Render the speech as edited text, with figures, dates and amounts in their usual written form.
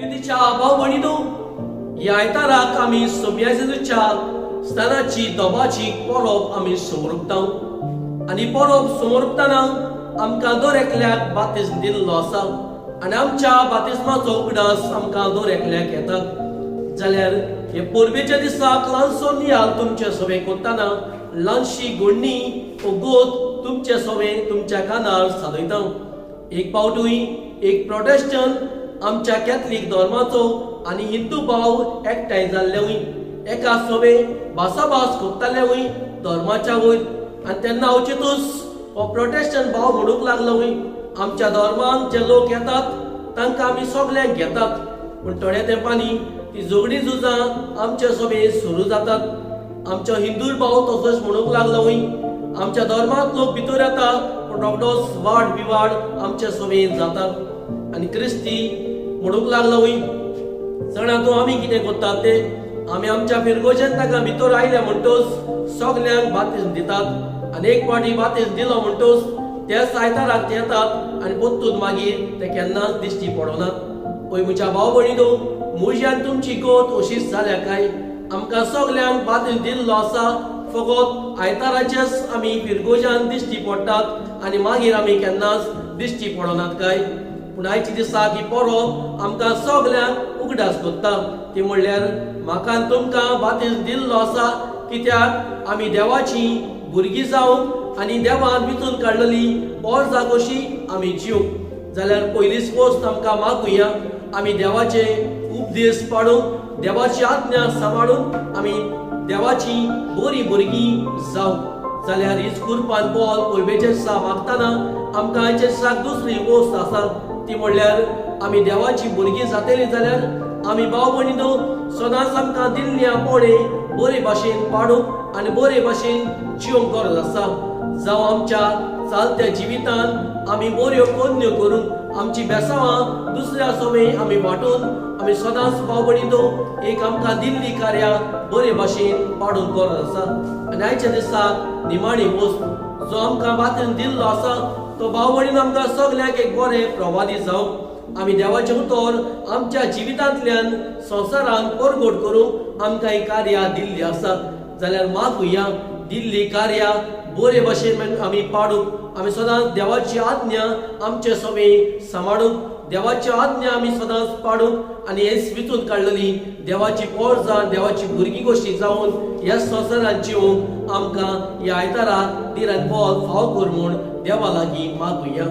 प्रितीच्या भाव भयणीनो, ह्या आयताराक आमी सोमया जेजूच्या स्नानाची दोबाची परब आमी समोर आनी परब समोरपतना आमकां दर एकल्याक बातिज्म दिल्लो आसा आनी आमच्या बातिज्माचो उगडास आमकां दर एकल्याक येता. जाल्यार हे परबेच्या दिसाक ल्हानसो नियाल तुमचे सवे करतना ल्हानशी गोडणी ओ गोत तुमचे सवे तुमच्या कानार सादयता. एक पावटूय एक प्रोटेस्टंट आमच्या कॅथलीक धर्माचो आनी हिंदू भाव एकठांय जाल्ले एका सवे भासाभास करताले धर्माच्या वयर. आनी तेन्ना अवचितूच हो प्रोटेस्टंट भाव म्हणूंक लागलो, आमच्या धर्मान जे लोक येतात तांकां आमी सगल्यांक घेतात, पूण थोड्या तेंपांनी ती झगडीं झुजां आमच्या सभेत सुरू जातात. आमचो हिंदू भाव तसोच म्हणूंक लागलो, आमच्या धर्मांत लोक भितर येता पूण रोखडोच वाड विवाड आमच्या सभेत जातात. आनी क्रिस्ती म्हणूंक लागलो, जाणा तूं आमी कितें करतात ते, आमी आमच्या फिरगोजेन ताका भितर आयल्या म्हणटोच सगल्यांक बातीज दितात आनी एक फावटी बातीज दिलो म्हणटोच त्याच आयताराक ते येतात आनी परतून मागीर ते केन्नाच दिश्टी पडनात. पळय म्हज्या भाव भयणीनो, म्हजी तुमची गत अशीच जाल्या काय? आमकां सगल्यांक बातीज दिल्लो आसा, फकत आयताराचेच आमी फिरगोजान दिश्टी पडटात आनी मागीर आमी केन्नाच दिश्टी पडनात काय? पूण आयच्या दिसाक ही परब आमकां सगल्यांक उगडास करता, ती म्हणल्यार म्हाका तुमकां बातीज दिल्लो आसा कित्याक आमी देवाची भुरगीं जावन आनी देवान विचून काडलेली पोरजा कशी आमी जिवंक. जाल्यार पयलीच वस्त आमकां मागुया, आमी देवाचे उपदेश पाडून देवाची आज्ञा सांबाळून आमी देवाची बरी भुरगीं जावं. जाल्यार हीच कुरपान बोल परबेचे दिसा मागतना आमकां आयच्या दिसाक दुसरी वस्त आसा, ती म्हणल्यार आमी देवाची भुरगीं जातली जाल्यार आमी भाव भयणीनो सदांच आमकां दिल्ली आपोवणें बरे भाशेन पाडूंक आनी बरे भाशेन जिवंक गरज आसा. जावं आमच्या चालत्या जिवितान आमी बऱ्यो कोन्न्यो करून आमची बेसांवां दुसऱ्या सवे आमी वांटून आमी सदांच भाव भयणीनो एक आमकां दिल्ली कार्यां बरे भाशेन पाडूंक गरज आसा. आनी आयच्या दिसाक निमाणी वस्त, जो आमकां बातीन दिल्लो आसा तो भाव भयणीन आमकां सगल्यांक एक बरें प्रवादी जावं, आमी देवाचें उतर आमच्या जिवितांतल्यान संवसारान परगट करूंक आमकां ही कार्यां दिल्ली आसा. जाल्यार मागुया, दिल्ली कार्यां बरे भाशेन आमी पाडूंक, आमी सदांच देवाची आज्ञा आमचे सवे सांबाळूंक, देवाची आज्ञा आमी सदांच पाडूंक आनी हेच विचून काडलेली देवाची पोरजां देवाची भुरगीं कशी जावन ह्या संवसारान जिवंक आमकां ह्या आयतारा दिरान बोल फाव कर म्हूण देवा लागीं मागुया.